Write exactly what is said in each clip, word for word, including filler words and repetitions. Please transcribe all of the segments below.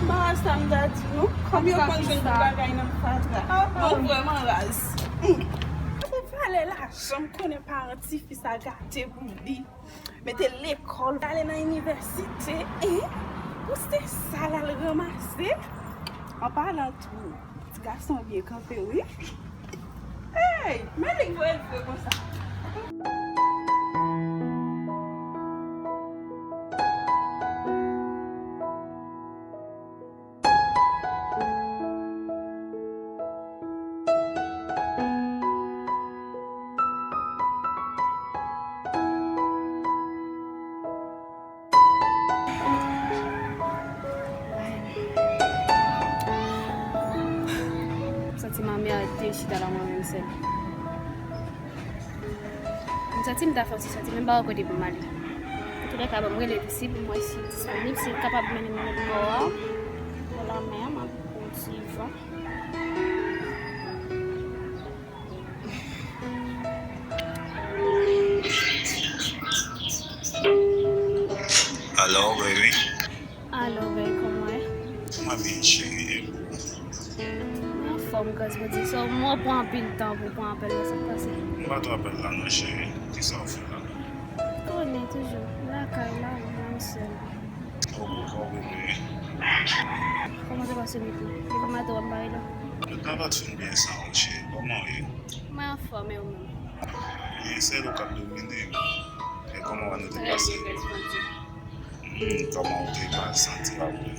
Mama, sa m ta di nou, kòm yo konn jwenn tout bagay nan fatra. Ah, ah. Nou vrèman raz. Hmm. Pou valè lajan, m konnen paran tifi sa gate pou li. Mete l lekòl, ale nan inivèsite, e pou se sa l al ranmase. An palan tou, ti gason byen kanpe, wi. Hey, men li voye l vre konsa. M santi manmi a te chita la mwen menm sèl. M santi m ta fè yon ti soti, men m pa wè kote pou m ale. Antoulèka, ban m rele Lucy pou m wè si l disponib, si l kapab mennen m lòt bò a. Bò lanmè a, m ap pran ti van. Alo, baby. Alo, bèl, kòman w ye? Mwen byen, cheri, e ou? Mwen anfòm, gras Bondye. So, mwen pran anpil tan pou pran apèl la, sa k pase? M pa tro apèl la non, cheri. Kisa w fè la? Konnen toujou. Lakay la, mwen menm sèl. Oh, poukò, bebe? Kòman se pase nèt la? Depi maten w ap bare la. Nèt la pa t fin byen san ou, cheri. Kòman w ye? Mwen anfòm, e ou menm? Byen, sèl ou k ap domine m. E kòman w wè nou te pase? Mwen byen, gras Bondye. Hmm, kòman w te pral santi w apre?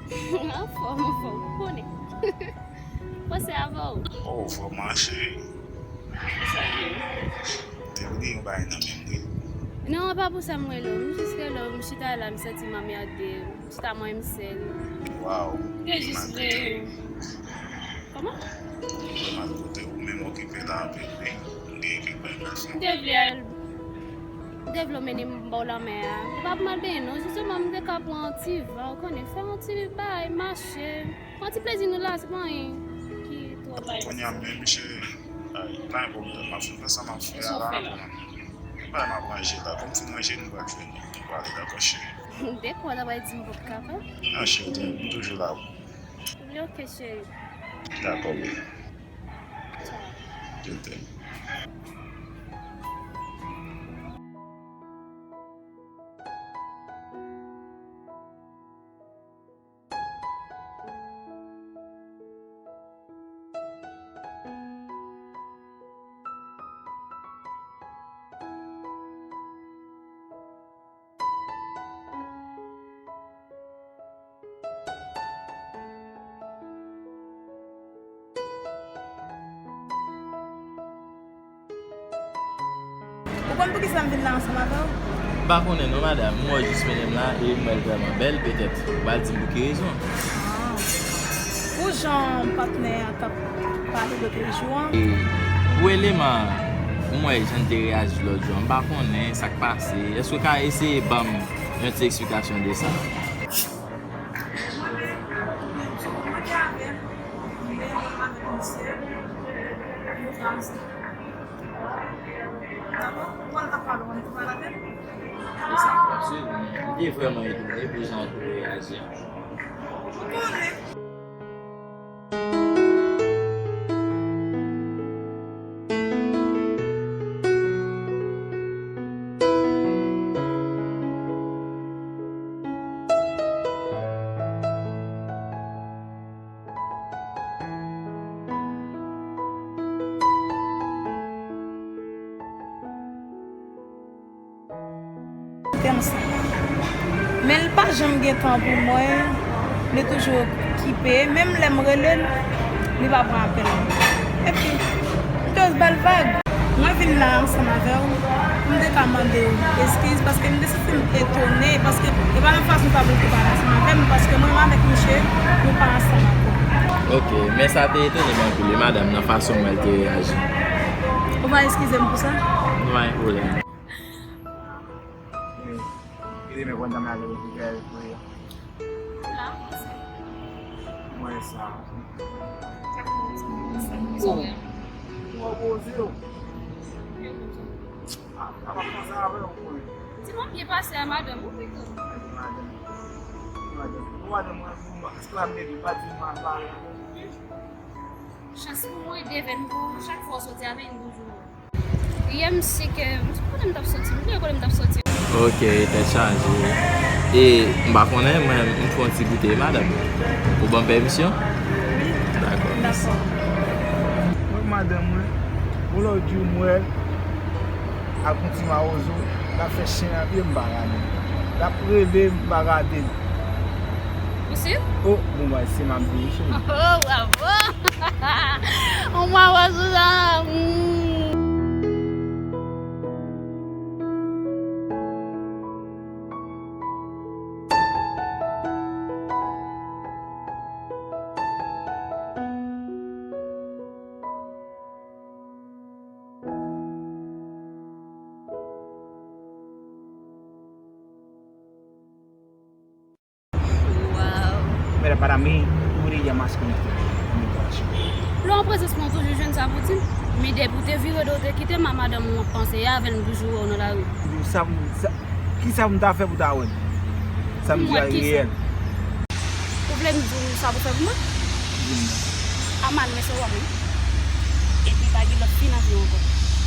Anfòm, anfòm, ou konnen. Panse avè w. Oh, vrèman, cheri. Ou te bliye yon bagay nan men m, wi. Non, e pa pou sa m rele w. M jis rele w, m chita la, m santi manmi a de, m chita mwen menm sèl. Waw. M te jis vle. Kòman? Mwen mal kote ou menm okipe la anpil, wi. M gen kèk bagay m pral fè. M te vle al, m te vle w mennen m bò lanmè a. Se pa pou m al benyen non, jisteman m te ka pran yon ti van, ou konnen, fè yon ti bagay, mache. Pran ti plezi nou la, se pa anyen ki twò bay. Kounye a menm, cheri, ay, pa gen pwoblèm, m ap fin fè sa m ap fè a la, bon, m ap ranje la, kòm m fin ranje, nou pral jwenn, nou pral ale, dakò, cheri? Dekwa w ta pral di m pou m ka fè? Non, cheri, m toujou la pou ou. Li oke, cheri. Dakò, baby. Tchao. Je t'aime. Ou konn poukisa m vin la ansanm avè w? M pa konnen non, madanm. M wè w jis mennen m la e m wè l vrèman bèl, petèt ou pral di m pou ki rezon. Ah. Pou jan patnè a t ap pale lòt jou an. E pou eleman an, m wè jan l te reyaji lòt jou an, m pa konnen sa k pase. Èske w ka eseye ban m yon ti eksplikasyon de sa? Mwen te avè l, mwen te avè l, misye, nou te ansanm. Dakò? Ou wè l t ap pale, ou wè l t ap pale avè l? Li te vrèman etone pou jan l te reyaji an. Ou konnen. Te ansanm. Men l pa janm gen tan pou mwen, li toujou okipe. Menm lè m rele l, li pa pran apèl mwen. Epi, m te ba l vag. Mwen vin la ansanm avè w, pou m te ka mande w eskiz, paske m te santi m etone, paske e pa yon fason sa pou l te pale ansanm avè m, paske mwen menm avèk misye, nou pa ansanm ankò. Ok, men sa te etone m anpil, wi, madanm, nan fason m wè l te reyaji. Ou va eskize m pou sa? Nou pa gen pwoblèm. Kite men konn nan men ale pou gade pou yo. Mwen sa. Mwen poze yo. A, a pa panse avè yo konnen. Di mwen byen pase a madanm ou pito. Madanm. Madanm. Madanm mwen, m esklav de li, pa di m mal pale. Chans pou mwen, Deven, pou chak fwa w soti avè l, m toujou. Yè m si ke, m konnen m t ap soti, m bliye kote m t ap soti. Ok, tèt chaje. E m pa konnen, mwen, m fè yon ti goute, madanm. Ou ban m pèmisyon? Wi. Dakò. Dakò. Mwen, madanm mwen, yon lòt jou, m wè l ak yon ti mawozo, l ap fè chen nan pye m, m pa gade l. L ap rele m, m pa gade l. Ou si? Oh, bon, bay, se m ap di, cheri. Oh, bravo! On mawozo la. Mm. Wow. Mira, para mí, tú brillas más con este, con mi corazón. Lè w an prezans mwen, w toujou jwenn sa pou di m. Men depi w te vire do, w te kite m, a madanm ou w ap panse avè l, m toujou wè w nan lari. Sa, sa, kisa pou m ta fè pou ta wè m? Sa m di a reyèl. Ou vle m di w sa pou fè pou mwen? Di m non. Aman, men se w ap wi. Epi pa gen lòt fi nan vi w ankò.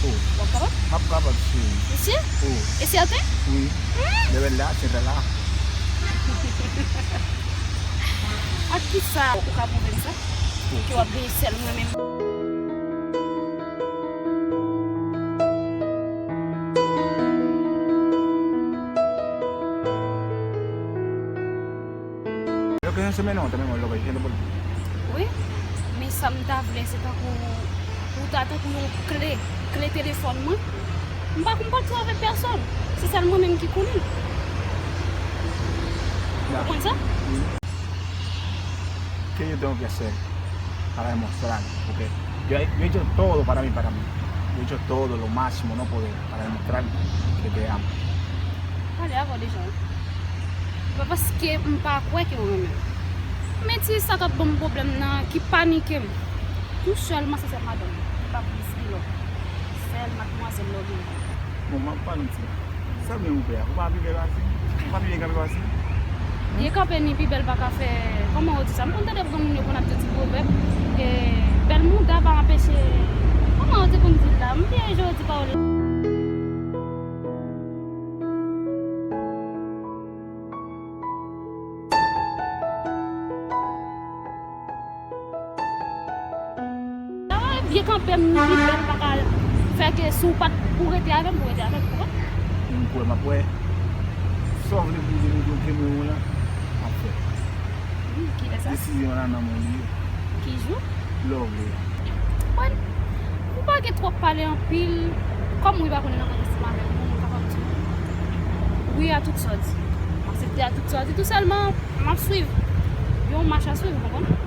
Oh. W ap kapab? M ap kapab, cheri. Ou si? Oh. E sèten? Wi. Hmm. De verdad, se rela. Ak kisa ou ka pwouve m sa? Oh. Ke w ap veye sèl mwen menm? Yo ke yon semèn an, tanmen mwen lòbèy, jen de pwodui. Wi, men sa m ta vle, se tankou, ou ta tankou yon kle, kle telefòn mwen. M pa konprann sa avèk pèsòn. Se sèl mwen menm ki konnen. Ou konprann sa? Wi. Que yo tengo que hacer para demostrarle, porque yo, yo he hecho todo para mí, para mí. Yo he hecho todo lo máximo, no poder, para demostrarle que te amo. Pale avè w deja wi. Se pa paske m pa kwè ke w renmen m. Men ti sa k ap ban m pwoblèm nan ki panike m. Tou sèlman se sèl madanm mwen. Li pa plis ki lòt. Sèl madmwazèl lòt li. Bon, m ap pale yon ti bagay. Sa byen ou pè a? Ou pa pi bèl pase m? Ou pa pi byen kanpe pase m? Byen kanpe ni pi bèl pa ka fè, kòman yo di sa? M konn tande granmoun yo konn ap di ti pwovèb, e, bèl mouda pa anpeche, kòman yo te konn di l la? M bliye jan yo di pawòl la. Sa va byen kanpe m, ni pi bèl pa ka fè ke si w pa t pou rete avè m, pou rete avè m, pou wè. M kwè, m ap wè. Sa w vle pou m te mete yon kenbe w la, m ap fè. Wi, kilè sa? Desizyon an nan men w li ye. Ki jou? Lè w vle. Bon, ou pa gen twòp pale anpil. Kòm wi pa konnen nan kote ansanm avèk ou, mwen kapab di wi a tout sa w di. M aksepte a tout sa w di, tou sèlman, m ap swiv. Yon mach a swiv, ou konprann?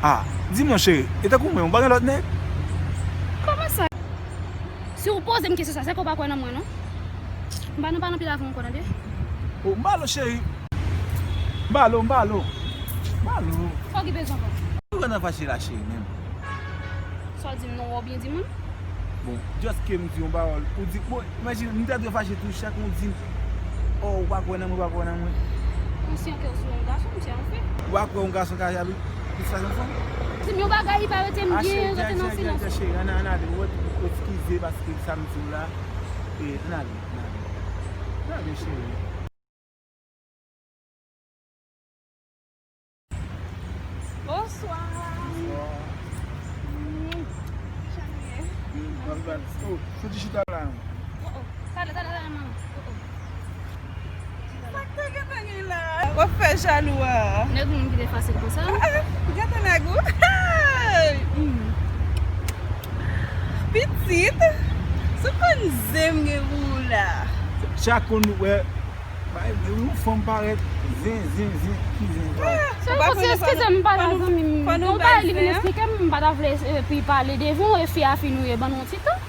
Ah, di m non, cheri, e tankou mwen, ou pa gen lòt nèg? Kòman sa? Si w poze m kesyon sa, se ke w pa kwè nan mwen, non? M pa nan pale anpil avè w ankò, tande? Oh, m pa lo, cheri. M pa lo, m pa lo. M pa lo. Sa w ki bezwen ankò? Ou gentan fache la, cheri, menm. Sa w di m non, wè w byen di moun? Bon, just ke m di yon pawòl. Ou di, bon, imajine, m ta dwe fache tou, chak ou di m, oh, ou pa kwè nan mwen, ou pa kwè nan mwen. Konsyan ke w se yon gason, m se yon fi. Ou pa kwè yon gason ka jalou plis pase yon fanm? Di m yon bagay, li pa rete m byen, rete nan silans. Cheri, ann, ann ale, ou eskize paske sa m di w la. E, ann ale, ann ale. Ann ale, cheri. Bonswa. Bonswa. Mm. Jan nou ye? Mm, m ap bat. Oh, soti chita la non. Oh, oh. Talè, talè, talè, manman. Oh, oh. Sa k te gentan gen la? W ap fè jalou a. Nèg moun ki te fasil konsa. Ah, gade nèg ou. Hey! Mm. Pitit, sou konn zen m gen pou ou la. Chak konn wè. Bay, yon fanm parèt zen, zen, zen, ki zen, bay. Ah, se ou pa konn, eskize m, m pa la, zanmi m. Fò nou bay zen, an. Li vin eksplike m, m pa ta vle, epi pale devan w, e fi a fin ou ye, ban nou yon ti tan.